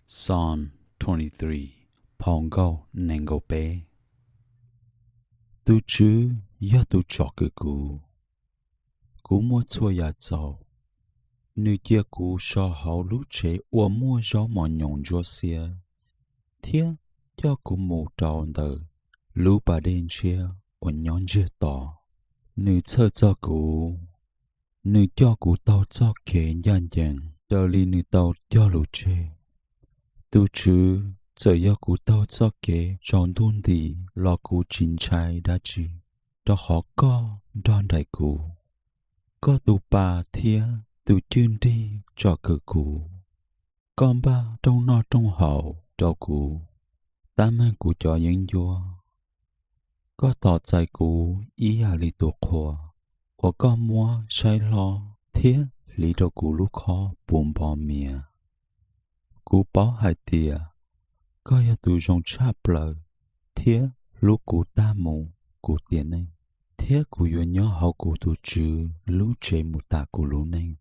Psalm twenty-three, Phau Nkauj nees nkaum peb. Tus Tswv yog tus tsom kwm kuv. Kuv muaj txhua yam txaus. Nws cia kuv so hauv lub tsev uas muaj zaub mos nyoos ntsuab xiab, thiab coj kuv mus rau ntawm lub pas dej ntshiab uas nyob ntsiag to. Nws txhawj txog kuv, nws coj kuv taug txoj kev ncaj ncees raws li nws tau cog lus tseg. Tus Tswv, txawm yog kuv taug txoj kev tsaus ntuj nti los kuv tsis ntshai dab tsi, rau qhov koj nrog nraim kuv. Koj tus pas thiab tus cwj nrig tsom kwm kuv. Koj npaj rooj noj rooj haus rau kuv, tab meeg kuv cov yeeb ncuab. Koj tos txais kuv ib yam li tus qhua uas koj muab saib hlob thiab hliv rau kuv lub khob puv npo mias. Kuv paub hais tias koj yog tus zoo tshaj plaws thiab hlub kuv tag mus kuv tiam neej, thiab kuv yuav nyob hauv kuv tus Tswv lub tsev mus tas kuv lub neej.